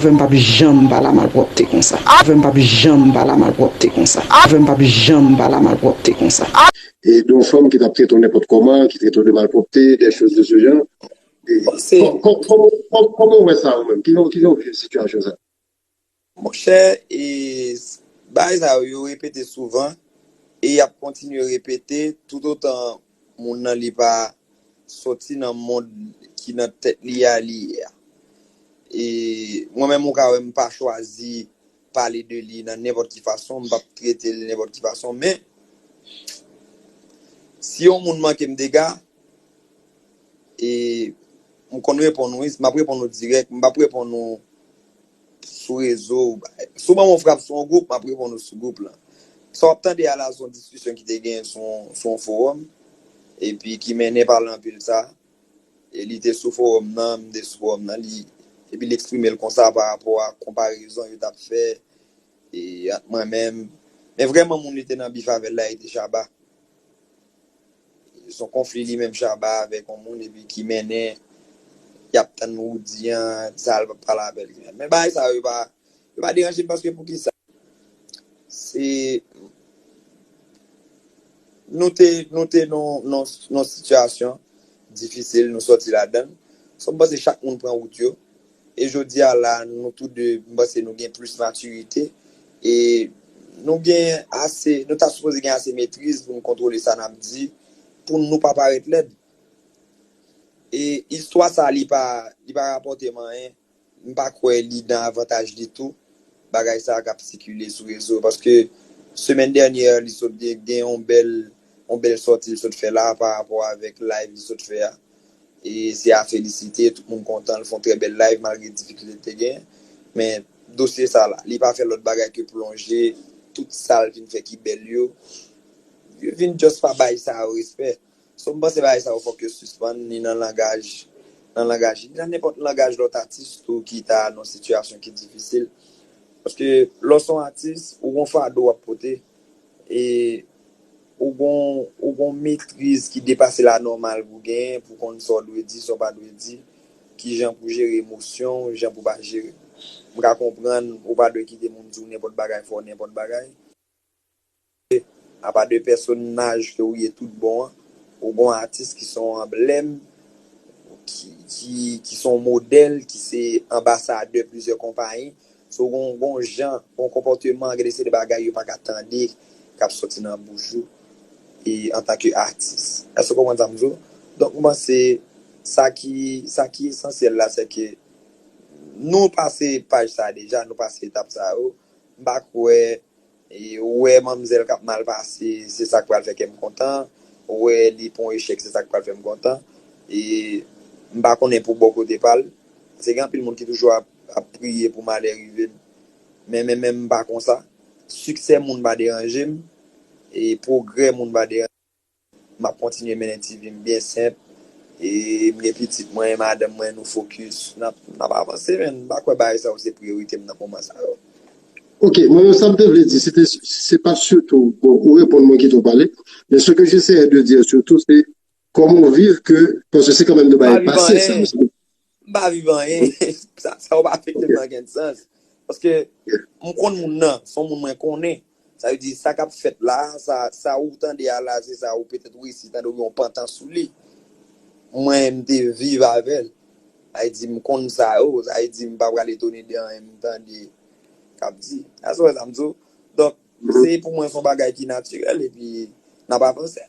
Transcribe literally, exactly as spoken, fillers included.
Avè m p ap janm pale a malpwòpte konsa. Avè m p ap janm pale a malpwòpte konsa. Avè m p ap janm pale a malpwòpte konsa. E de yon fanm ki t ap trete w nenpòt kòman, ki trete w de malpwòpte, des choses de ce genre. E, kò- kò- kòman kòman- kòman w wè sa ou menm? Kijan kijan w viv sitiyasyon sa? Monchè, e, bagay sa yo, yo repete souvan e y ap kontinye repete toutotan moun nan li pa soti nan mond ki nan tèt li a li ye a. E mwen menm ou ka wè m pa chwazi pale de li nan nenpòt ki fason, m p ap trete l nenpòt ki fason, men si yon moun manke m dega, e m konn reponn ou, m ap reponn ou dirèk, m p ap reponn ou sou rezo. Si w ban m yon frap sou yon gwoup, m ap reponn ou sou gwoup lan. Sa w ap tande a la, se yon diskisyon ki te genyen sou sou yon fowòm, epi ki mennen pa l anpil sa. E li te sou fowòm nan, m te sou fowòm nan, li, epi li eksprime l konsa pa rapò a konparezon yo t ap fè e, ant mwen menm. Men vrèman, moun li te nan bif avè l la, e te Shabba. Se yon konfli li menm Shabba avèk yon moun, epi ki mennen, y ap tann Roody an, sa l pale avè l. Men bagay sa yo, yo pa, yo pa deranje m paske poukisa? Se, nou te, nou te nan yon sitiyasyon difisil, nou sòti ladan l. So, m panse chak moun pran wout yo. E jodi a la, nou tou de, m panse nou gen plis matirite. E nou gen ase, nou ta sipoze gen ase metriz pou nou kontwole sa n ap di, pou nou pa parèt lèd. E istwa sa, li pa, li pa rapòte m anyen. M pa kwè li nan avantaj ditou, bagay sa k ap sikile sou rezo. Paske semèn dènyè, li sot gen, gen yon bèl, yon bèl sòti li sot fè la pa rapò avèk live li sot fè a. E se a felisite, tout moun kontan, l fè yon trè bèl live malgre difikilte l te genyen. Men dosye sa la, li pa fè lòt bagay ke plonje tout sa l vin fè ki bèl yo. Yo vin just pa bay sa yo respè. So, m panse bagay sa yo fòk yo sispann, ni nan langaj, nan langaj, ni nan nenpòt langaj lòt atis tou ki ta nan yon sitiyasyon ki difisil. Paske lè w se yon atis, ou gen yon fado w ap pote, e ou gen yon, ou gen yon metriz ki depase lanòmal pou w genyen, pou w konn sa w dwe di, sa w pa dwe di, kijan pou w jere emosyon w, jan pou w pa jere. M ka konprann ou pa dwe kite moun di w nenpòt bagay, fè w nenpòt bagay. Apa de pèsonaj ke ou ye tout bon an, ou gen yon atis ki se yon anblèm, ki, ki, ki se yon modèl, ki se anbasadè plizyè konpayi. So, gen yon, gen yon jan, gen yon konpòteman, gen de seri de bagay yo pa ka tande k ap soti nan bouch ou e antanke atis. Èske w konprann sa m di w? Donk, m panse sa ki, sa ki esansyèl la, se ke nou pase paj sa a deja, nou pase etap sa yo. M pa kwè e, ou wè manmzèl k ap mal pase, se sa k pral fè kè m kontan. Ou wè li pran yon echèk, se sa k pral fè m kontan. E m pa konnen pou bò kote pa l. Paske gen anpil moun ki toujou ap, ap priye pou malè rive m. Men, men, men m pa konsa. Siksè moun pa deranje m. E pwogrè moun pa deranje m. M ap kontinye mennen ti vi m byen senp. E m gen pitit mwen, madanm mwen, nou fokis. N ap, n ap avanse, men m pa kwè bagay sa yo se priyorite m nan moman sa yo. Ok, mwen menm sa m te vle di, se te, se pa sitou, bon, ou reponn mwen kite w pale, men ce que j'essayais de dire surtout, c'est comment vivre que, parce que c'est quand même de bagay pase sa. M pa viv anyen. Sa, sa yo pa afekte m nan kenn sans. Paske m konn moun nan, se yon moun mwen konnen. Sa vle di, sa k ap fèt la, sa, sa ou tande a la, se sa ou petèt ou resi tande oubyen ou pantan sou li. Mwen, m te viv avè l. Sa vle di, m konn sa yo, sa vle di, m pa pral etone de anyen m tande k ap di. Èske w wè sa m di w? Donk, se pou mwen, se yon bagay ki natirèl, epi n ap avanse.